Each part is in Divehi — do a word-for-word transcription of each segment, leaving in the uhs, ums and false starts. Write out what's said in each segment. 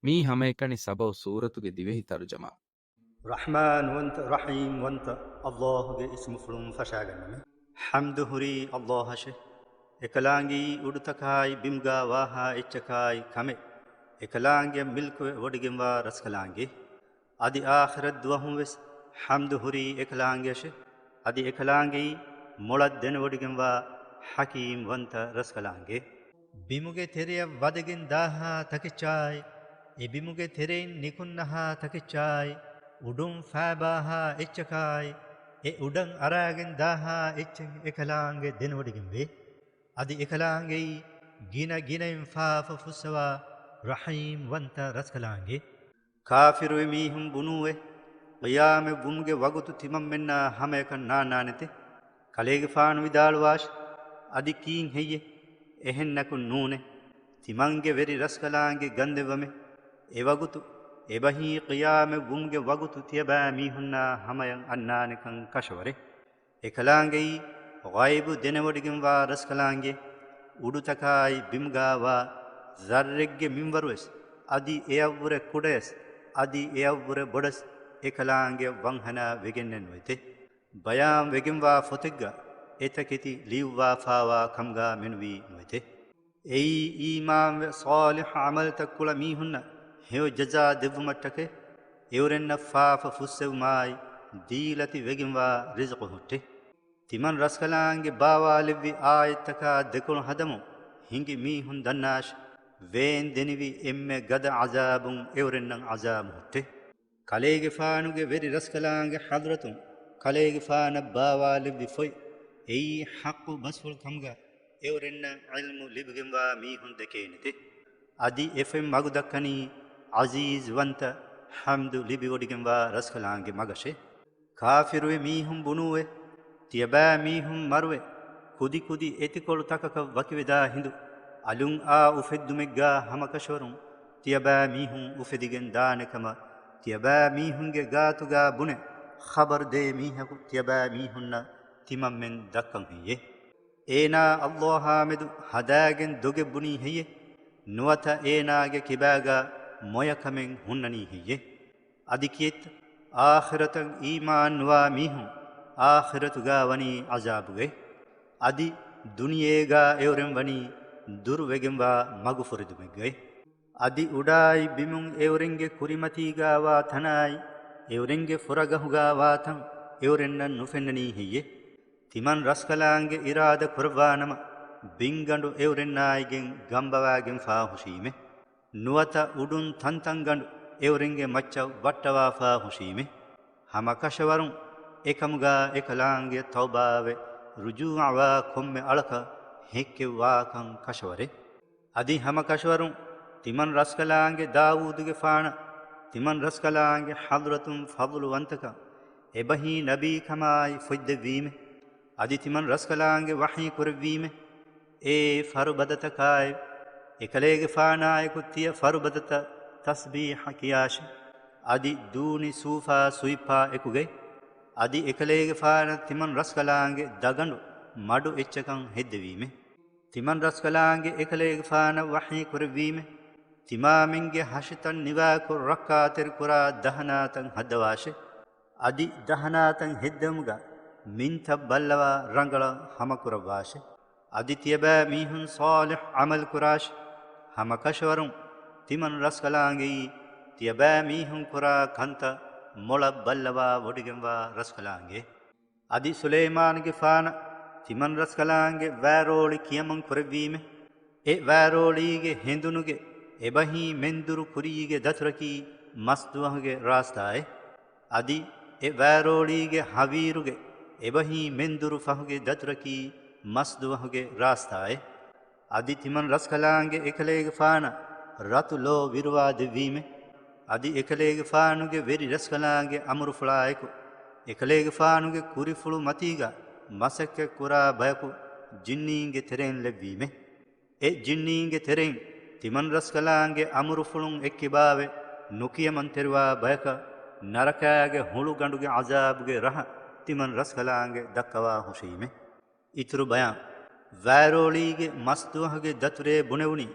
މީ ހަމައެކަނި ސަބައު ސޫރަތުގެ ދިވެހި ތަރުޖަމާ. ރަޙްމާންވަންތަ، ރަޙީމްވަންތަ އައްލާހުގެ އިސްމުފުޅުން ފަށާގަންނަމެ. ޙަމްދު ހުރީ އައްލާހަށެ. އެކަލާނގެއީ އުޑުތަކާއި ބިމުގާ ވާހާ އެއްޗަކާއި ކަމެއް އެކަލާނގެ މިލްކުވެ ވޮޑިގެންވާ ރަސްކަލާނގެ. އަދި އާޚިރަތް ދުވަހުން ވެސް ޙަމްދު ހުރީ އެކަލާނގެއަށެ. އަދި އެކަލާނގެއީ މޮޅަށް ދެނެވޮޑިގެންވާ ޙަކީމް ވަންތަ ރަސްކަލާނގެ. ބިމުގެ ތެރެއަށް ވަދެގެން ދާހާ ތަކެއްޗާއި، އެ ބިމުގެ ތެރެއިން ނިކުންނަހާ ތަކެއްޗާއި، އުޑުން ފާބާހާ އެއްޗަކާއި، އެ އުޑަށް އަރާގެން ދާހާ އެއްޗެއް އެކަލާނގެ ދެނެވޮޑިގެންވޭ. އަދި އެކަލާނގެއީ ގިނަ ގިނައިން ފާފަ ފުއްސަވާ ރަޙީމް ވަންތަ ރަސްކަލާނގެ. ކާފިރުވި މީހުން ބުނޫއެ، ޤިޔާމަތްވުމުގެ ވަގުތު ތިމަންމެންނާ ހަމަޔަކަށް ނާންނާނެތެ؟ ކަލޭގެފާނު ވިދާޅުވާށި، އަދި ކީން ހެއްޔެ؟ އެހެންނަކުން ނޫނެ. ތިމަންގެ ވެރި ރަސްކަލާނގެ ގަންދެއްވަމެ. އެވަގުތު، އެބަހީ ޤިޔާމަތްވުމުގެ ވަގުތު ތިޔަބައިމީހުންނާ ހަމަޔަށް އަންނާނެކަން ކަށަވަރެއް. އެކަލާނގެއީ ޣައިބު ދެނެވޮޑިގެންވާ ރަސްކަލާނގެ. އުޑުތަކާއި ބިމުގާވާ ޒައްރެއްގެ މިންވަރުވެސް، އަދި އެއަށްވުރެ ކުޑަޔަސް، އަދި އެއަށްވުރެ ބޮޑަސް އެކަލާނގެ ވަންހަނާ ވެގެންނެއް ނުވެތެ. ބަޔާން ވެގެންވާ ފޮތެއްގަ އެތަކެތި ލިޔުއްވާފާވާ ކަމުގާ މެނުވީ ނުވެތެ. އެއީ އީމާންވެ ޞާލިޙް ޢަމަލްތައް ކުޅަ މީހުންނަށް ހެޔޮ ޖަޒާ ދެއްވުމަށްޓަކައި، އެއުރެންނަށް ފާފަ ފުއްސެވުމާއި، ދީލަތި ވެގެންވާ ރިޒުޤު ހުއްޓެ. ތިމަން ރަސްކަލާނގެ ބާވާލެއްވި އާޔަތްތަކާ ދެކޮޅު ހަދަމުން ހިނގި މީހުން ދަންނާށި، ވޭން ދެނިވި އެންމެ ގަދަ ޢަޒާބުން އެއުރެންނަށް ޢަޒާބު ހުއްޓެ. ކަލޭގެފާނުގެ ވެރި ރަސްކަލާނގެ ޙަޟްރަތުން ކަލޭގެފާނަށް ބާވާލެއްވި ފޮތް އެއީ ޙައްޤު ބަސްފުޅު ކަމުގަ އެއުރެންނަށް ޢިލްމު ލިބިގެންވާ މީހުން ދެކޭނެތެ. އަދި އެ ފޮތް މަގުދައްކަނީ ޢަޒީޒް ވަންތަ ޙަމްދު ލިބިވޮޑިގެންވާ ރަސްކަލާނގެ މަގަށެ. ކާފިރުވި މީހުން ބުނޫއެ، ތިޔަބައިމީހުން މަރުވެ، ކުދިކުދި އެތިކޮޅު ތަކަކަށް ވަކިވެދާ ހިނދު، އަލުން އާ އުފެއްދުމެއްގާ ހަމަކަށަވަރުން ތިޔަބައިމީހުން އުފެދިގެން ދާނެ ކަމަށް ތިޔަބައިމީހުންގެ ގާތުގާ ބުނެ، ޚަބަރު ދޭ މީހަކު ތިޔަބައިމީހުންނަށް ތިމަންމެން ދައްކަން ހެއްޔެ؟ އޭނާ އައްލާހާމެދު ހަދާގެން ދޮގެއް ބުނީ ހެއްޔެ؟ ނުވަތަ އޭނާގެ ކިބާގާ މޮޔަކަމެއް ހުންނަނީ ހެއްޔެ؟ އަދި ކިއެއްތަ؟ އާޚިރަތަށް އީމާން ނުވާ މީހުން އާޚިރަތުގާ ވަނީ ޢަޒާބުގައި. އަދި ދުނިޔޭގާ އެއުރެން ވަނީ ދުރުވެގެންވާ މަގުފުރެދުމެއްގައި. އަދި އުޑާއި ބިމުން އެއުރެންގެ ކުރިމަތީގާ ވާ ތަނާއި، އެއުރެންގެ ފުރަގަހުގާ ވާ ތަން އެއުރެންނަށް ނުފެންނަނީ ހެއްޔެ؟ ތިމަން ރަސްކަލާނގެ އިރާދަ ކުރައްވާނަމަ، ބިންގަނޑު އެއުރެންނާއިގެން ގަނބަވާގެން ފާހުށީމެ. ނުވަތަ އުޑުން ތަންތަންގަނޑު އެއުރެންގެ މައްޗަށް ވައްޓަވާފާ ހުށީމެ. ހަމަކަށަވަރުން އެކަމުގާ އެކަލާނގެ ތައުބާވެ ރުޖޫޢަވާ ކޮންމެ އަޅަކަށް ހެއްކެވާކަން ކަށަވަރެއް. އަދި ހަމަކަށަވަރުން ތިމަން ރަސްކަލާނގެ ދާވޫދުގެފާނަށް ތިމަން ރަސްކަލާނގެ ޙަޟްރަތުން ފަޟުލުވަންތަކަން އެބަހީ ނަބީކަމާއި ފޮތްދެއްވީމެ. އަދި ތިމަން ރަސްކަލާނގެ ވަޙީ ކުރެއްވީމެ. އޭ ފަރުބަދަތަކާއެ، އެކަލޭގެފާނާއެކު ތިޔަ ފަރުބަދަތައް ތަސްބީޙަ ކިޔާށި. އަދި ދޫނި ސޫފާ ސުއިއްޕާ އެކުގައި. އަދި އެކަލޭގެފާނަށް ތިމަން ރަސްކަލާނގެ ދަގަނޑު މަޑު އެއްޗަކަށް ހެއްދެވީމެ. ތިމަން ރަސްކަލާނގެ އެކަލޭގެފާނަށް ވަޙީ ކުރެއްވީމެ. ތިމާމެންގެ ހަށިތައް ނިވާކޮށް ރައްކާތެރި ކުރާ ދަހަނާތައް ހައްދަވާށެ. އަދި ދަހަނާތައް ހެއްދެވުމުގަ މިންތައް ބައްލަވާ ރަނގަޅަށް ހަމަކުރައްވާށެ. އަދި ތިޔަބައިމީހުން ޞާލިޙް ޢަމަލު ކުރާށި. ހަމަކަށަވަރުން ތިމަން ރަސްކަލާނގެއީ ތިޔަބައިމީހުން ކުރާ ކަންތައް މޮޅަށް ބައްލަވާ ވޮޑިގެންވާ ރަސްކަލާނގެ. އަދި ސުލައިމާނުގެފާނަށް ތިމަން ރަސްކަލާނގެ ވައިރޯޅި ކިޔަމަން ކުރެއްވީމެ. އެ ވައިރޯޅީގެ ހެނދުނުގެ އެބަހީ މެންދުރު ކުރީގެ ދަތުރަކީ މަސްދުވަހުގެ ރާސްތާއެއް. އަދި އެ ވައިރޯޅީގެ ހަވީރުގެ އެބަހީ މެންދުރު ފަހުގެ ދަތުރަކީ މަސްދުވަހުގެ ރާސްތާއެއް. އަދި ތިމަން ރަސްކަލާނގެ އެކަލޭގެފާނަށް ރަތު ލޯ ވިރުވާ ދެއްވީމެ. އަދި އެކަލޭގެފާނުގެ ވެރި ރަސްކަލާނގެ އަމުރުފުޅާއެކު، އެކަލޭގެފާނުގެ ކުރިފުޅު މަތީގަ މަސައްކަތް ކުރާ ބަޔަކު ޖިންނީންގެ ތެރެއިން ލެއްވީމެ. އެ ޖިންނީންގެ ތެރެއިން ތިމަން ރަސްކަލާނގެ އަމުރުފުޅުން އެއްކިބާވެ ނުކިޔަމަންތެރިވާ ބަޔަކަށް ނަރަކާގެ ހުޅުގަނޑުގެ ޢަޒާބުގެ ރަހަ ތިމަން ރަސްކަލާނގެ ދައްކަވާ ހުށީމެ. އިތުރު ބަޔާން. ވައިރޯޅީގެ މަސްދުވަހުގެ ދަތުރޭ ބުނެވުނީ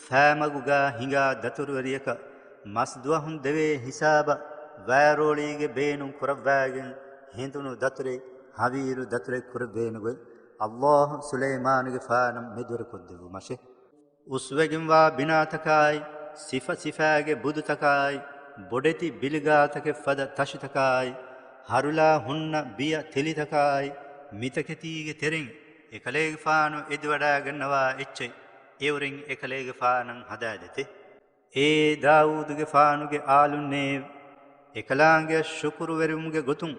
ފައިމަގުގާ ހިނގާ ދަތުރުވެރިޔަކަށް މަސްދުވަހުން ދެވޭ ހިސާބަށް ވައިރޯޅީގެ ބޭނުން ކުރައްވާގެން ހެނދުނު ދަތުރެއް ހަވީރު ދަތުރެއް ކުރެއްވޭނެ ގޮތް ﷲ ސުލައިމާނުގެފާނަށް މެދުވެރިކޮށްދެއްވުމަށެ. އުސްވެގެންވާ ބިނާތަކާއި، ސިފަ ސިފައިގެ ބުދުތަކާއި، ބޮޑެތި ބިލިގާތަކެއް ފަދަ ތަށިތަކާއި، ހަރުލާ ހުންނަ ބިޔަ ތެލިތަކާއި، މިތަކެތީގެ ތެރެއިން އެކަލޭގެފާނު އެދިވަޑައިގަންނަވާ އެއްޗެއް އެއުރެން އެކަލޭގެފާނަށް ހަދާދޭތެ. އޭ ދާއޫދުގެފާނުގެ އާލުންނޭވެ! އެކަލާނގެއަށް ޝުކުރުވެރިވުމުގެ ގޮތުން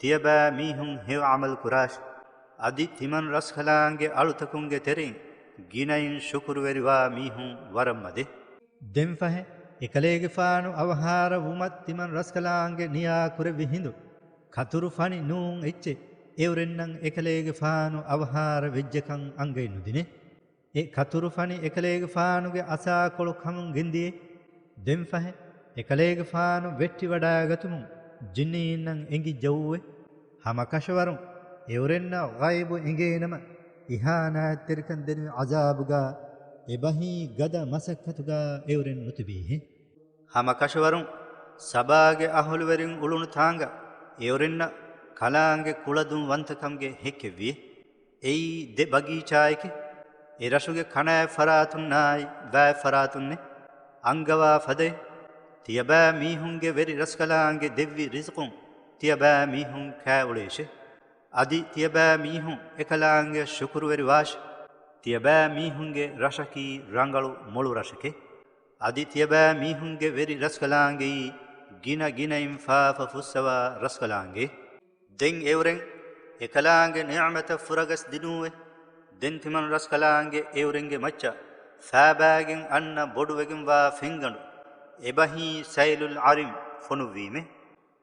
ތިޔަބައިމީހުން ހެޔޮ ޢަމަލު ކުރާށި. އަދި ތިމަން ރަސްކަލާނގެ އަޅުތަކުންގެ ތެރެއިން ގިނައިން ޝުކުރުވެރިވާ މީހުން ވަރަށް މަދެ. ދެންފަހެ، އެކަލޭގެފާނު އަވަހާރަ ވުމަށް ތިމަން ރަސްކަލާނގެ ނިޔާ ކުރެއްވި ހިނދު، ކަތުރު ފަނި ނޫން އެއްޗެއް އެއުރެންނަށް އެކަލޭގެފާނު އަވަހާރަ ވެއްޖެކަން އަންގައެއް ނުދިނޭ. އެ ކަތުރުފަނި އެކަލޭގެފާނުގެ އަސާކޮޅު ކަމުން ގެންދިޔައީ. ދެންފަހެ، އެކަލޭގެފާނު ވެއްޓިވަޑައިގަތުމުން ޖިންނީންނަށް އެނގިއްޖައޫވެ. ހަމަކަށަވަރުން އެއުރެންނަށް ޣައިބު އެނގޭނަމަ، އިހާނާތްތެރިކަން ދެންވި ޢަޒާބުގާ އެބަހީ ގަދަ މަސައްކަތުގާ އެއުރެން ނުތިބީހެއް. ހަމަކަށަވަރުން ސަބާގެ އަހުލުވެރިން އުޅުނު ތާނގަ އެއުރެންނަށް ކަލާނގެ ކުޅަދުން ވަންތަކަމުގެ ހެއްކެއްވިއެ. އެއީ ދެ ބަގީޗާއެކެ. އެ ރަށުގެ ކަނާތް ފަރާތުންނާއި ވާތް ފަރާތުންނެ އަންގަވާ ފަދައިން ތިޔަބައިމީހުންގެ ވެރި ރަސްކަލާނގެ ދެއްވި ރިޒުޤުން ތިޔަބައިމީހުން ކާއުޅޭށެ. އަދި ތިޔަބައިމީހުން އެކަލާނގެއަށް ޝުކުރުވެރިވާށެ. ތިޔަބައިމީހުންގެ ރަށަކީ ރަނގަޅު މޮޅު ރަށެކެ. އަދި ތިޔަބައިމީހުންގެ ވެރި ރަސްކަލާނގެއީ ގިނަ ގިނައިން ފާފަ ފުއްސަވާ ރަސްކަލާނގެ. ދެން އެއުރެން އެކަލާނގެ ނިޢުމަތަށް ފުރަގަސް ދިނޫވެ. ދެން ތިމަން ރަސްކަލާނގެ އެއުރެންގެ މައްޗަށް ފާބާގެން އަންނަ ބޮޑުވެގެންވާ ފެންގަނޑު އެބަހީ ސައިލުލް ޢަރިމް ފޮނުއްވީމެ.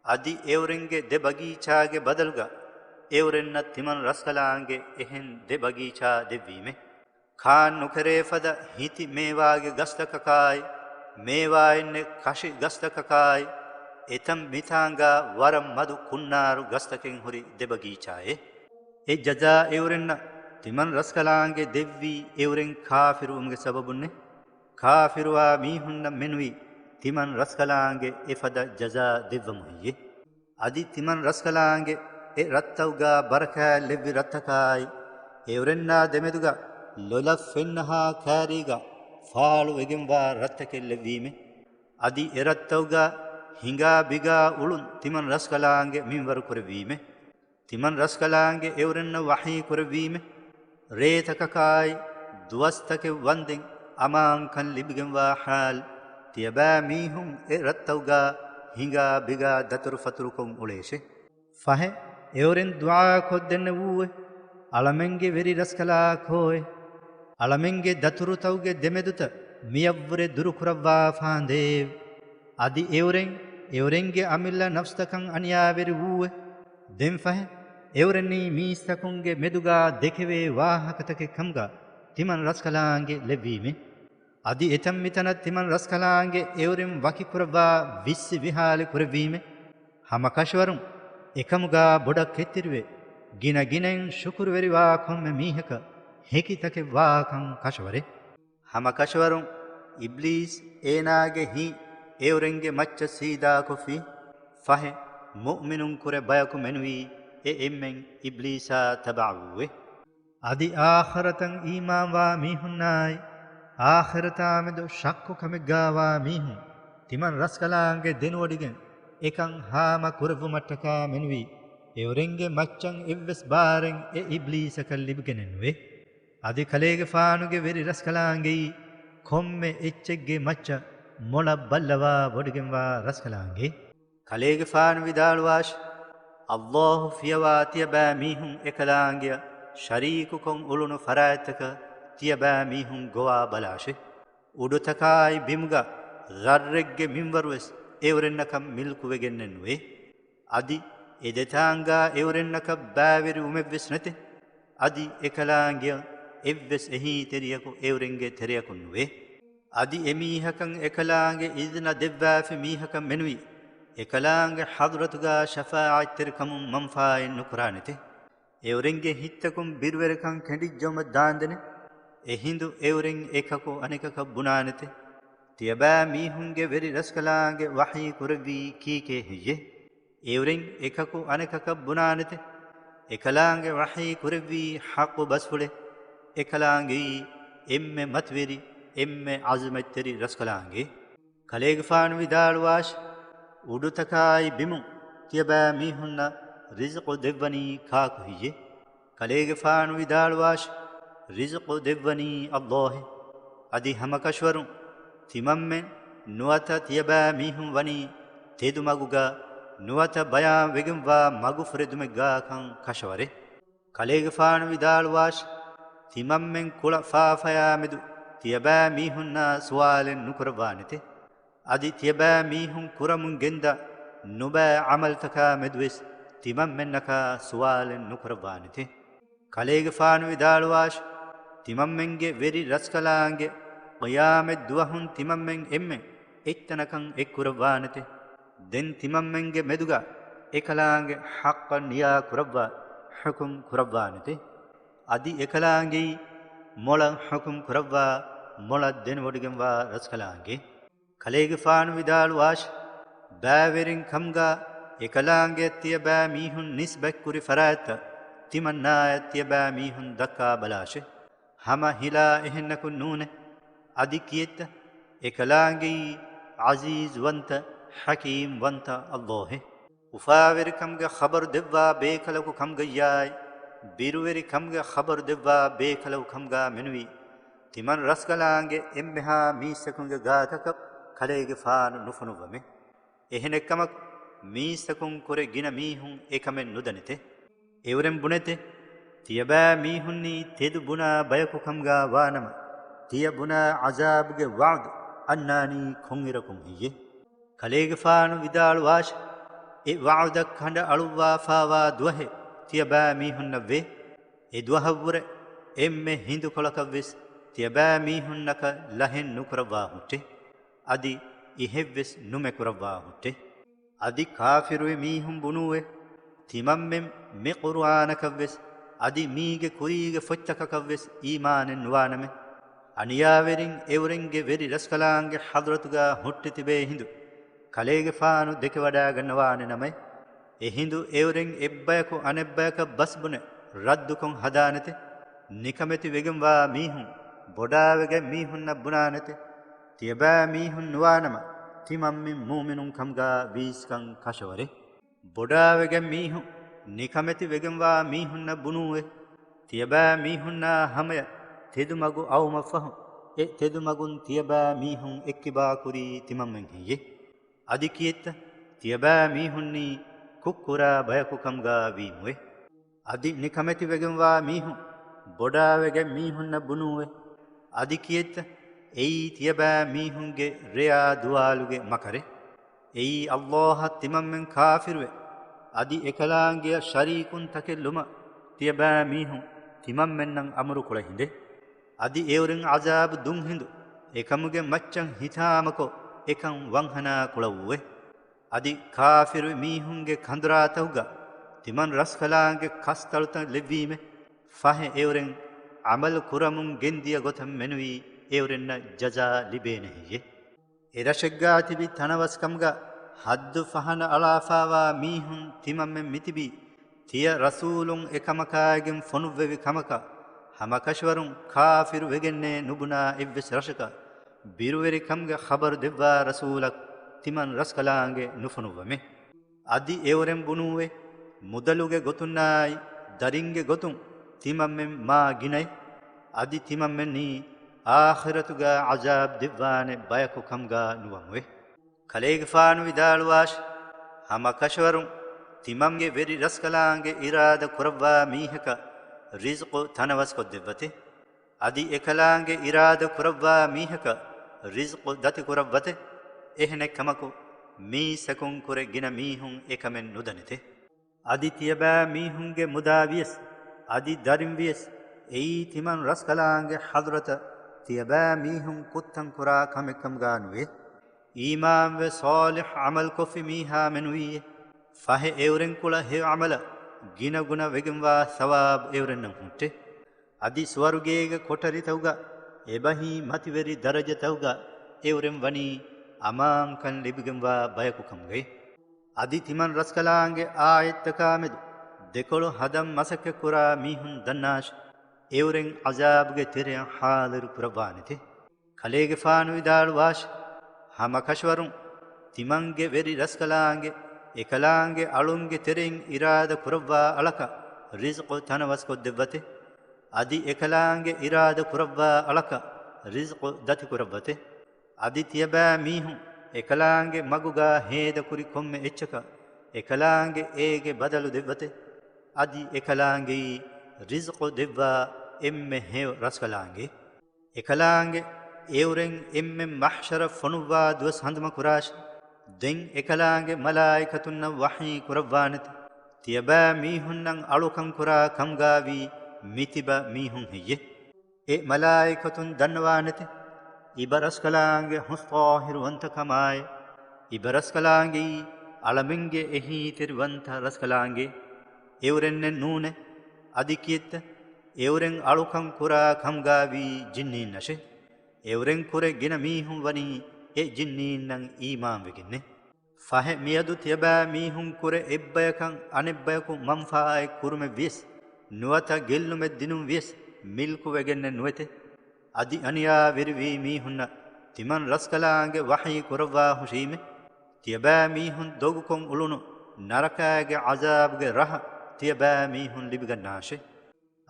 އަދި އެއުރެންގެ ދެ ބަގީޗާގެ ބަދަލުގަ އެއުރެންނަށް ތިމަން ރަސްކަލާނގެ އެހެން ދެ ބަގީޗާ ދެއްވީމެ. ކާން ނުކެރޭ ފަދަ ހިތި މޭވާގެ ގަސްތަކަކާއި، މޭވާއެއްނެއް ކަށި ގަސްތަކަކާއި، އެތަން މިތާނގާ ވަރަށް މަދު ކުންނާރު ގަސްތަކެއް ހުރި ދެ ބަގީޗާއެއް. އެ ޖަޒާ އެއުރެންނަށް ތިމަން ރަސްކަލާނގެ ދެއްވީ އެއުރެން ކާފިރުވުމުގެ ސަބަބުންނެ. ކާފިރުވާ މީހުންނަށް މެނުވީ ތިމަން ރަސްކަލާނގެ އެފަދަ ޖަޒާ ދެއްވަމު ހެއްޔެ؟ އަދި ތިމަން ރަސްކަލާނގެ އެ ރަށްތައުގާ ބަރަކާތް ލެއްވި ރަށްތަކާއި، އެއުރެންނާ ދެމެދުގަ ލޮލަށް ފެންނަހާ ކާރީގަ ފާޅުވެގެންވާ ރަށްތަކެއް ލެއްވީމެ. އަދި އެ ރަށްތައުގަ ހިނގާ ބިގާ އުޅުން ތިމަން ރަސްކަލާނގެ މިންވަރު ކުރެއްވީމެ. ތިމަން ރަސްކަލާނގެ އެއުރެންނަށް ވަޙީ ކުރެއްވީމެ. ރޭތަކަކާއި، ދުވަސްތަކެއް ވަންދެން އަމާންކަން ލިބިގެންވާ ޙާލް، ތިޔަބައިމީހުން އެ ރަށްތައުގާ ހިނގާ ބިގާ ދަތުރުފަތުރުކޮށް އުޅޭށެ. ފަހެ، އެއުރެން ދުޢާ ކޮށްދެންނެވޫއެ، އަޅަމެންގެ ވެރި ރަސްކަލާކޯއެ! އަޅަމެންގެ ދަތުރުތައުގެ ދެމެދުތައް މިޔަށްވުރެ ދުރުކުރައްވާފާނދޭވެ! އަދި އެއުރެން، އެއުރެންގެ އަމިއްލަ ނަފްސްތަކަށް އަނިޔާވެރި ވޫއެ! ދެންފަހެ، އެއުރެންނީ މީސްތަކުންގެ މެދުގާ ދެކެވޭ ވާހަކަތަކެއް ކަމުގާ ތިމަން ރަސްކަލާނގެ ލެއްވީމެ. އަދި އެތަން މިތަނަށް ތިމަން ރަސްކަލާނގެ އެއުރެން ވަކިކުރައްވާ ވިއްސި ވިހާލި ކުރެއްވީމެ. ހަމަކަށަވަރުން އެކަމުގާ ބޮޑަށް ކެތްތެރިވެ، ގިނަ ގިނައިން ޝުކުރުވެރިވާ ކޮންމެ މީހަކަށް ހެކިތަކެއް ވާކަން ކަށަވަރޭ. ހަމަކަށަވަރުން އިބްލީސް އޭނާގެ ހިތް އެއުރެންގެ މައްޗަށް ސީދާކޮށްފި. ފަހެ، މުއުމިނުން ކުރެ ބަޔަކު މެނުވީ އެ އެންމެން އިބްލީސާ ތަބަޢަވޫވެ. އަދި އާޚިރަތަށް އީމާންވާ މީހުންނާއި، އާޚިރަތާމެދު ޝައްކުކަމެއްގާވާ މީހުން ތިމަން ރަސްކަލާނގެ ދެނެވޮޑިގެން އެކަން ހާމަ ކުރެއްވުމަށްޓަކާ މެނުވީ، އެއުރެންގެ މައްޗަށް އެއްވެސް ބާރެއް އެ އިބްލީސަކަށް ލިބިގެނެއްނުވޭ. އަދި ކަލޭގެފާނުގެ ވެރި ރަސްކަލާނގެއީ ކޮންމެ އެއްޗެއްގެ މައްޗަށް މޮޅަށް ބައްލަވާ ވޮޑިގެންވާ ރަސްކަލާނގެ. ކަލޭގެފާނު ވިދާޅުވާށި، ﷲ ފިޔަވާ ތިޔަބައިމީހުން އެކަލާނގެއަށް ޝަރީކުކޮށް އުޅުނު ފަރާތްތަކަށް ތިޔަބައިމީހުން ގޮވާ ބަލާށެ. އުޑުތަކާއި ބިމުގަ ރަށްރެއްގެ މިންވަރުވެސް އެއުރެންނަކަށް މިލްކުވެގެންނެއްނުވޭ. އަދި އެ ދެތާނގާ އެއުރެންނަކަށް ބައިވެރިވުމެއްވެސް ނެތެ. އަދި އެކަލާނގެއަށް އެއްވެސް އެހީތެރިޔަކު އެއުރެންގެ ތެރެޔަކުންނުވޭ. އަދި އެމީހަކަށް އެކަލާނގެ އިޒްނަ ދެއްވާފި މީހަކަށް މެނުވީ، އެކަލާނގެ ޙަޟްރަތުގާ ޝަފާޢަތްތެރިކަމުން މަންފާއެއް ނުކުރާނެތެ. އެއުރެންގެ ހިތްތަކުން ބިރުވެރިކަން ކެނޑިއްޖައުމަށް ދާންދެނެ. އެހިނދު އެއުރެން އެކަކު އަނެކަކަށް ބުނާނެތެ. ތިޔަބައިމީހުންގެ ވެރި ރަސްކަލާނގެ ވަޙީ ކުރެއްވީ ކީކޭ ހެއްޔޭ؟ އެއުރެން އެކަކު އަނެކަކަށް ބުނާނެތެ. އެކަލާނގެ ވަޙީ ކުރެއްވީ ޙައްޤު ބަސްފުޅެއް. އެކަލާނގެއީ އެންމެ މަތިވެރި، އެންމެ ޢަޒުމަތްތެރި ރަސްކަލާނގެ. ކަލޭގެފާނު ވިދާޅުވާށި، އުޑުތަކާއި ބިމުން ތިޔަބައިމީހުންނަށް ރިޒުޤު ދެއްވަނީ ކާކު ހެއްޔޭ؟ ކަލޭގެފާނު ވިދާޅުވާށި، ރިޒުޤު ދެއްވަނީ ﷲ. އަދި ހަމަކަށަވަރުން ތިމަންމެން ނުވަތަ ތިޔަބައިމީހުން ވަނީ ތެދުމަގުގަ ނުވަތަ ބަޔާން ވެގެންވާ މަގުފުރެދުމެއްގާކަން ކަށަވަރެއް. ކަލޭގެފާނު ވިދާޅުވާށި، ތިމަންމެން ކުޅަ ފާފަޔާމެދު ތިޔަބައިމީހުންނާ ސުވާލެއް ނުކުރައްވާނެތެ. އަދި ތިޔަބައިމީހުން ކުރަމުން ގެންދާ ނުބައި ޢަމަލުތަކާ މެދުވެސް ތިމަންމެންނަކާ ސުވާލެއް ނުކުރައްވާނެތެ. ކަލޭގެފާނު ވިދާޅުވާށި، ތިމަންމެންގެ ވެރި ރަސްކަލާނގެ ޤިޔާމަތް ދުވަހުން ތިމަންމެން އެންމެން އެއްތަނަކަށް އެއްކުރައްވާނެތެ. ދެން ތިމަންމެންގެ މެދުގަ އެކަލާނގެ ޙައްޤަށް ނިޔާ ކުރައްވާ ޙުކުމް ކުރައްވާނެތެ. އަދި އެކަލާނގެއީ މޮޅަށް ޙުކުމް ކުރައްވާ، މޮޅަށް ދެނެވޮޑިގެންވާ ރަސްކަލާނގެ. ކަލޭގެފާނު ވިދާޅުވާށި، ބައިވެރިން ކަމުގަ އެކަލާނގެ ތިޔަބައިމީހުން ނިސްބަތްކުރި ފަރާތްތައް ތިމަންނާޔަށް ތިޔަބައިމީހުން ދައްކާ ބަލާށި. ހަމަ ހިލާ އެހެންނަކުން ނޫނޭ. އަދި ކިއެއްތަ؟ އެކަލާނގެއީ ޢަޒީޒުވަންތަ، ޙަކީމްވަންތަ ﷲ އޭ. އުފާވެރިކަމުގެ ޚަބަރު ދެއްވާ ބޭކަލަކު ކަމުގައްޔާއި، ބިރުވެރިކަމުގެ ޚަބަރު ދެއްވާ ބޭކަލަކު ކަމުގަ މެނުވީ، ތިމަން ރަސްކަލާނގެ އެންމެހާ މީސްތަކުންގެ ގާތަކަށް ކަލޭގެފާނު ނުފޮނުއްވަމެ. އެހެނެއްކަމަކު، މީސްތަކުން ކުރެ ގިނަ މީހުން އެކަމެއް ނުދަނެތެ. އެއުރެން ބުނެތެ، ތިޔަބައިމީހުންނީ ތެދު ބުނާ ބަޔަކު ކަމުގަ ވާނަމަ، ތިޔަ ބުނާ ޢަޒާބުގެ ވަޢުދު އަންނާނީ ކޮންއިރަކުން ހެއްޔޭ؟ ކަލޭގެފާނު ވިދާޅުވާށި، އެ ވަޢުދަށް ކަނޑައަޅުއްވާފާވާ ދުވަހެއް ތިޔަބައިމީހުންނަށްވޭ. އެ ދުވަހަށްވުރެ އެންމެ ހިނދުކޮޅަކަށްވެސް ތިޔަބައިމީހުންނަކަށް ލަހެއް ނުކުރައްވާ ހުއްޓެ. އަދި އިހެއްވެސް ނުމެ ކުރައްވާ ހުއްޓެ. އަދި ކާފިރުވި މީހުން ބުނޫއެ، ތިމަންމެން މި ޤުރުއާނަކަށްވެސް އަދި މީގެ ކުރީގެ ފޮތްތަކަކަށްވެސް އީމާނެއް ނުވާނަމެ. އަނިޔާވެރިން އެއުރެންގެ ވެރި ރަސްކަލާނގެ ޙަޟްރަތުގަ ހުއްޓި ތިބޭ ހިނދު، ކަލޭގެފާނު ދެކެވަޑައިގަންނަވާނެ ނަމަ، އެ ހިނދު އެއުރެން އެއްބަޔަކު އަނެއްބަޔަކަށް ބަސްބުނެ ރައްދުކޮށް ހަދާނެތެ. ނިކަމެތި ވެގެންވާ މީހުން ބޮޑާވެގެން މީހުންނަށް ބުނާނެތެ. ތިޔަބައިމީހުން ނުވާނަމަ، ތިމަންމެން މުއުމިނުން ކަމުގަ ވީސްކަން ކަށަވަރެއް. ބޮޑާވެގެން މީހުން ނިކަމެތި ވެގެންވާ މީހުންނަށް ބުނޫއެ، ތިޔަބައިމީހުންނާ ހަމަޔަށް ތެދުމަގު އައުމަށްފަހު، އެ ތެދުމަގުން ތިޔަބައިމީހުން އެއްކިބާ ކުރީ ތިމަންމެން ހެއްޔެވެ؟ އަދި ކިއެއްތަ؟ ތިޔަބައިމީހުންނީ ކުށްކުރާ ބަޔަކު ކަމުގަ ވީމުއެ. އަދި ނިކަމެތިވެގެންވާ މީހުން ބޮޑާވެގެން މީހުންނަށް ބުނޫއެ. އަދި ކިއެއްތަ؟ އެއީ ތިޔަބައިމީހުންގެ ރެޔާ ދުވާލުގެ މަކަރެއް. އެއީ ﷲ އަށް ތިމަންމެން ކާފިރުވެ، އަދި އެކަލާނގެއަށް ޝަރީކުންތަކެއް ލުމަށް ތިޔަބައިމީހުން ތިމަންމެންނަށް އަމުރުކުޅަ ހިނދެއް. އަދި އެއުރެން ޢަޒާބު ދުން ހިނދު، އެކަމުގެ މައްޗަށް ހިތާމަކޮށް އެކަން ވަންހަނާ ކުޅަވޫއެ. އަދި ކާފިރު މީހުންގެ ކަނދުރާތަކުގަ ތިމަން ރަސްކަލާނގެ ކަސްތަޅުތައް ލެއްވީމެ. ފަހެ އެއުރެން ޢަމަލު ކުރަމުން ގެންދިޔަ ގޮތަށް މެނުވީ އެއުރެންނަށް ޖަޒާ ލިބޭނެ ހެއްޔެވެ؟ އެރަށެއްގާ ތިބި ތަނަވަސްކަމުގަ ހައްދު ފަހަނަ އަޅާފާވާ މީހުން ތިމަންމެން މިތިބީ، ތިޔަ ރަސޫލުން އެކަމަކާއިގެން ފޮނުއްވެވި ކަމަކަށް ހަމަކަށަވަރުން ކާފިރު ވެގެންނޭ ނުބުނާ އެއްވެސް ރަށަކަށް ބިރުވެރިކަމުގެ ޚަބަރު ދެއްވާ ރަސޫލަކު ތިމަން ރަސްކަލާނގެ ނުފޮނުއްވަމެ. އަދި އެއުރެން ބުނޫއެ، މުދަލުގެ ގޮތުންނާއި ދަރިންގެ ގޮތުން ތިމަންމެން މާ ގިނައި، އަދި ތިމަންމެންނީ އާޚިރަތުގަ ޢަޒާބް ދެއްވާނެ ބަޔަކު ކަމުގަ ނުވަމުވެ. ކަލޭގެފާނު ވިދާޅުވާށި، ހަމަކަށަވަރުން ތިމަންގެ ވެރި ރަސްކަލާނގެ އިރާދަ ކުރައްވާ މީހަކަށް ރިޒްޤު ތަނަވަސްކޮށްދެއްވަތެ. އަދި އެކަލާނގެ އިރާދަ ކުރައްވާ މީހަކަށް ރިޒްޤު ދަތިކުރައްވަތެ. އެހެނެއްކަމަކު، މީސްތަކުން ކުރެ ގިނަ މީހުން އެކަމެއް ނުދަނެތެ. އަދި ތިޔަބައިމީހުންގެ މުދާ ވިޔަސް، އަދި ދަރިން ވިޔަސް، އެއީ ތިމަން ރަސްކަލާނގެ ޙަޟްރަތަށް ތިޔަބައިމީހުން ކުއްތަން ކުރާ ކަމެއްކަމުގަ ނުވޭ. އީމާންވެ ޞާލިޙް ޢަމަލުކޮށްފި މީހާ މެނުވީއޭ، ފަހެ އެއުރެންކުޅަ ހެޔޮ ޢަމަލަށް ގިނަގުނަ ވެގެންވާ ސަވާބު އެއުރެންނަށް ހުއްޓެ. އަދި ސުވަރުގޭގެ ކޮޓަރިތަކުގަ އެބަހީ މަތިވެރި ދަރަޖަތަކުގަ އެއުރެން ވަނީ އަމާންކަން ލިބިގެންވާ ބަޔަކު ކަމުގައި. އަދި ތިމަން ރަސްކަލާނގެ އާޔަތްތަކާމެދު ދެކޮޅު ހަދަން މަސައްކަތްކުރާ މީހުން ދަންނާށި، އެއުރެން ޢަޒާބުގެ ތެރެއަށް ޙާޟިރު ކުރައްވާނެތެ. ކަލޭގެފާނު ވިދާޅުވާށި، ހަމަކަށަވަރުން ތިމަންގެ ވެރި ރަސްކަލާނގެ އެކަލާނގެ އަޅުންގެ ތެރެއިން އިރާދަ ކުރައްވާ އަޅަކަށް ރިޒްޤު ތަނަވަސްކޮށްދެއްވަތެ. އަދި އެކަލާނގެ އިރާދަ ކުރައްވާ އަޅަކަށް ރިޒްޤު ދަތިކުރައްވަތެ. އަދި ތިޔަބައިމީހުން އެކަލާނގެ މަގުގާ ހޭދަކުރި ކޮންމެ އެއްޗަކަށް އެކަލާނގެ އޭގެ ބަދަލު ދެއްވަތެ. އަދި އެކަލާނގެއީ ރިޒްޤު ދެއްވާ އެންމެ ހެޔޮ ރަސްކަލާނގެ. އެކަލާނގެ އެއުރެން އެންމެ މަޙްޝަރަށް ފޮނުއްވާ ދުވަސް ހަނދުމަކުރާށި. ދެން އެކަލާނގެ މަލާއިކަތުންނަށް ވަޙީ ކުރައްވާނެތެ، ތިޔަބައިމީހުންނަށް އަޅުކަން ކުރާ ކަމުގާވީ މިތިބަ މީހުން ހެއްޔެ؟ އެ މަލާއިކަތުން ދަންނަވާނެތެ، އިބަ ރަސްކަލާނގެ ހުސް ޠާހިރުވަންތަކަމާއި، އިބަ ރަސްކަލާނގެއީ އަޅަމެންގެ އެހީތެރިވަންތަ ރަސްކަލާނގެ. އެއުރެންނެއް ނޫނޭ. އަދި ކިއެއްތަ؟ އެއުރެން އަޅުކަން ކުރާ ކަމުގާވީ ޖިންނީންނަށެ. އެއުރެން ކުރެ ގިނަ މީހުން ވަނީ އެ ޖިންނީންނަށް އީމާންވެގެންނެ. ފަހެ މިއަދު ތިޔަބައިމީހުން ކުރެ އެއްބަޔަކަށް އަނެއްބަޔަކު މަންފާއެއް ކުރުމެއް ވިޔަސް، ނުވަތަ ގެއްލުމެއް ދިނުން ވިޔަސް، މިލްކުވެގެންނެއް ނުވެތެ. އަދި އަނިޔާވެރިވީ މީހުންނަށް ތިމަން ރަސްކަލާނގެ ވަޙީ ކުރައްވާ ހުށީމެ، ތިޔަބައިމީހުން ދޮގުކޮށް އުޅުނު ނަރަކާގެ ޢަޒާބުގެ ރަހަ ތިޔަބައިމީހުން ލިބިގަންނާށެ.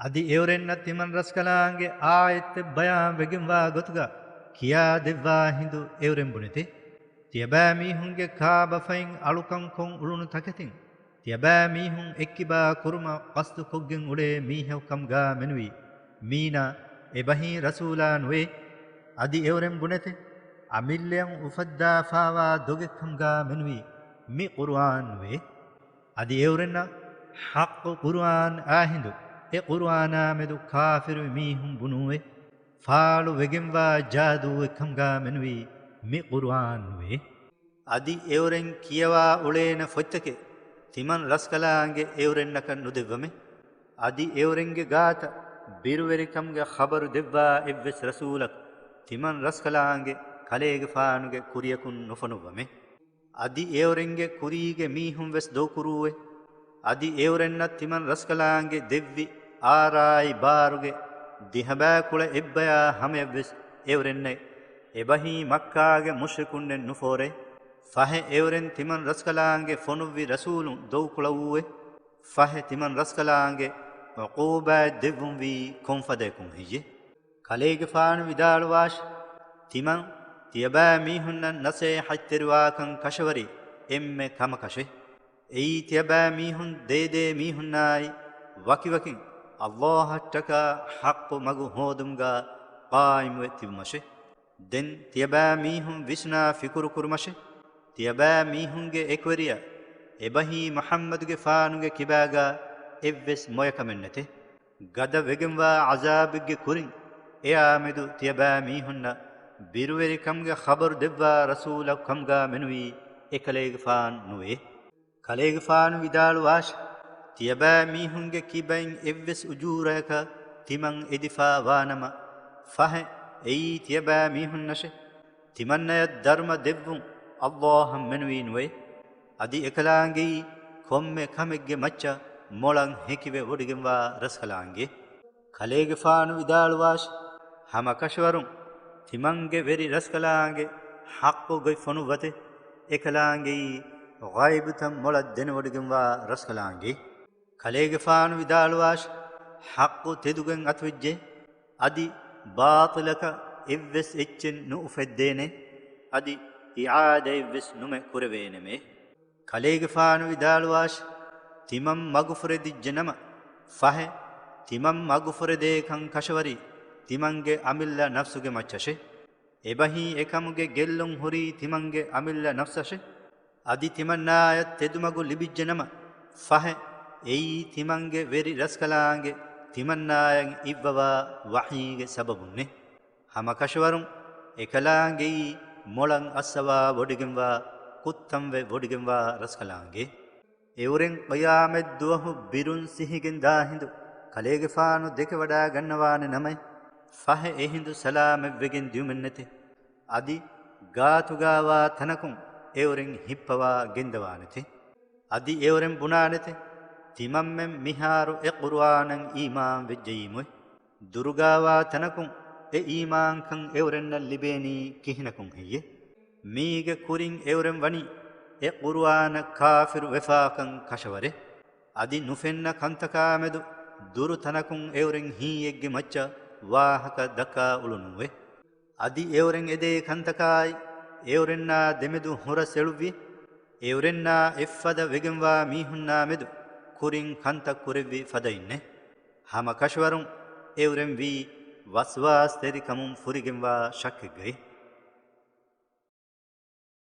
އަދި އެއުރެންނަށް ތިމަން ރަސްކަލާނގެ އާޔަތްތެއް ބަޔާން ވެގެންވާ ގޮތުގަ ކިޔާ ދެއްވާ ހިނދު އެއުރެން ބުނެތެ. ތިޔަބައިމީހުންގެ ކާބަފައިން އަޅުކަން ކޮށް އުޅުނު ތަކެތިން ތިޔަބައިމީހުން އެއްކިބާ ކުރުމަށް ޤަޞްދު ކޮށްގެން އުޅޭ މީހަކު ކަމުގާ މެނުވީ މީނާ އެބަހީ ރަސޫލާ ނުވޭ. އަދި އެއުރެން ބުނެތެ، އަމިއްލައަށް އުފައްދާފާވާ ދޮގެއް ކަމުގާ މެނުވީ މި ޤުރުއާން ނުވޭ. އަދި އެއުރެންނަށް ޙައްޤު ޤުރުއާން އާ ހިނދު އެ ޤުރުއާނާމެދު ކާފިރުވި މީހުން ބުނޫއެ. ފާޅު ވެގެންވާ ޖާދޫއެއް ކަމުގާ މެނުވީ މި ޤުރުއާން ނުވޭ. އަދި އެއުރެން ކިޔަވާ އުޅޭނެ ފޮތްތަކެއް ތިމަން ރަސްކަލާނގެ އެއުރެންނަކަށް ނުދެއްވަމެ. އަދި އެއުރެންގެ ގާތަށް ބިރުވެރިކަމުގެ ޚަބަރު ދެއްވާ އެއްވެސް ރަސޫލަކު ތިމަން ރަސްކަލާނގެ ކަލޭގެފާނުގެ ކުރިޔަކުން ނުފޮނުއްވަމެ. އަދި އެއުރެންގެ ކުރީގެ މީހުން ވެސް ދޮގުކުރޫއެ. އަދި އެއުރެންނަށް ތިމަން ރަސްކަލާނގެ ދެއްވި އާރާއި ބާރުގެ ދިހަބައިކުޅަ އެއްބަޔާ ހަމަޔަށްވެސް އެއުރެންނެއް އެބަހީ މައްކާގެ މުޝްރިކުންނެއް ނުފޯރޭ. ފަހެ އެއުރެން ތިމަން ރަސްކަލާނގެ ފޮނުއްވި ރަސޫލުން ދޮގުކުޅައޫއެ. ފަހެ ތިމަން ރަސްކަލާނގެ ޢުޤޫބާތް ދެއްވުންވީ ކޮންފަދައަކުން ހެއްޔެ؟ ކަލޭގެފާނު ވިދާޅުވާށި، ތިމަން ތިޔަބައިމީހުންނަށް ނަސޭހަތްތެރިވާކަން ކަށަވަރީ އެންމެ ކަމަކަށެ. އެއީ ތިޔަބައިމީހުން ދޭދޭ މީހުންނާއި ވަކިވަކިން ﷲ އަށްޓަކާ ޙައްޤު މަގު ހޯދުމުގާ ޤާއިމުވެ ތިބުމަށެ. ދެން ތިޔަބައިމީހުން ވިސްނާ ފިކުރު ކުރުމަށެ. ތިޔަބައިމީހުންގެ އެކުވެރިޔާ އެބަހީ މުޙައްމަދުގެފާނުގެ ކިބާގާ އެއްވެސް މޮޔަކަމެއް ނެތެ. ގަދަ ވެގެންވާ ޢަޒާބެއްގެ ކުރިން އެއާމެދު ތިޔަބައިމީހުންނަށް ބިރުވެރިކަމުގެ ޚަބަރު ދެއްވާ ރަސޫލަކު ކަމުގާ މެނުވީ އެކަލޭގެފާނު ނުވޭ. ކަލޭގެފާނު ވިދާޅުވާށި، ތިޔަބައިމީހުންގެ ކިބައިން އެއްވެސް އުޖޫރަޔަކަށް ތިމަން އެދިފާ ވާނަމަ، ފަހެ އެއީ ތިޔަބައިމީހުންނަށެ. ތިމަންނަޔަށް ދަރުމަ ދެއްވުން ﷲ އަށް މެނުވީ ނުވޭ. އަދި އެކަލާނގެއީ ކޮންމެ ކަމެއްގެ މައްޗަށް މޮޅަށް ހެކިވެ ވޮޑިގެންވާ ރަސްކަލާނގެ. ކަލޭގެފާނު ވިދާޅުވާށި، ހަމަކަށަވަރުން ތިމަންގެ ވެރި ރަސްކަލާނގެ ޙައްޤު ގޮތް ފޮނުއްވަތެ. އެކަލާނގެއީ ޣައިބުތައް މޮޅަށް ދެނެވޮޑިގެންވާ ރަސްކަލާނގެ. ކަލޭގެފާނު ވިދާޅުވާށި، ޙައްޤު ތެދުގެން އަތުވެއްޖެ. އަދި ބާޠިލަކަށް އެއްވެސް އެއްޗެއް ނުއުފެއްދޭނެ. އަދި އިޢާދައެއްވެސް ނުމެ ކުރެވޭނެމޭ. ކަލޭގެފާނު ވިދާޅުވާށި، ތިމަން މަގުފުރެދިއްޖެ ނަމަ، ފަހެ ތިމަން މަގުފުރެދޭކަން ކަށަވަރީ ތިމަންގެ އަމިއްލަ ނަފްސުގެ މައްޗަށެ. އެބަހީ އެކަމުގެ ގެއްލުން ހުރީ ތިމަންގެ އަމިއްލަ ނަފްސަށެ. އަދި ތިމަންނާޔަށް ތެދުމަގު ލިބިއްޖެނަމަ، ފަހެ އެއީ ތިމަންގެ ވެރި ރަސްކަލާނގެ ތިމަންނާޔަށް އިއްވަވާ ވަޙީގެ ސަބަބުންނެ. ހަމަކަށަވަރުން އެކަލާނގެއީ މޮޅަށް އައްސަވާ ވޮޑިގެންވާ، ކުއްތަންވެ ވޮޑިގެންވާ ރަސްކަލާނގެ. އެއުރެން ޤިޔާމަތްދުވަހު ބިރުން ސިހިގެން ދާ ހިނދު ކަލޭގެފާނު ދެކެވަޑާ ގަންނަވާނެ ނަމަ، ފަހެ އެހިނދު ސަލާމަތްވެގެން ދިޔުމެއްނެތެ. އަދި ގާތުގާވާ ތަނަކުން އެއުރެން ހިއްޕަވާ ގެންދަވާނެތެ. އަދި އެއުރެން ބުނާނެތެ، ތިމަންމެން މިހާރު އެ ޤުރުއާނަށް އީމާން ވެއްޖައީމުއެ. ދުރުގާވާ ތަނަކުން އެ އީމާންކަން އެއުރެންނަށް ލިބޭނީ ކިހިނަކުން ހެއްޔެ؟ މީގެ ކުރިން އެއުރެން ވަނީ އެ ޤުރުއާނަށް ކާފިރު ވެފާކަން ކަށަވަރެއް. އަދި ނުފެންނަ ކަންތަކާމެދު ދުރު ތަނަކުން އެއުރެން ހީއެއްގެ މައްޗަށް ވާހަކަ ދައްކާ އުޅުނުއެ. އަދި އެއުރެން އެދޭ ކަންތަކާއި އެއުރެންނާ ދެމެދު ހުރަސް އެޅުއްވި، އެއުރެންނާ އެއްފަދަ ވެގެންވާ މީހުންނާ މެދު ކުރިން ކަންތައް ކުރެއްވި ފަދައިންނެ. ހަމަ ކަށަވަރުން އެއުރެން ވީ ވަސްވާސްތެރިކަމުން ފުރިގެންވާ ޝައްކެއްގައި.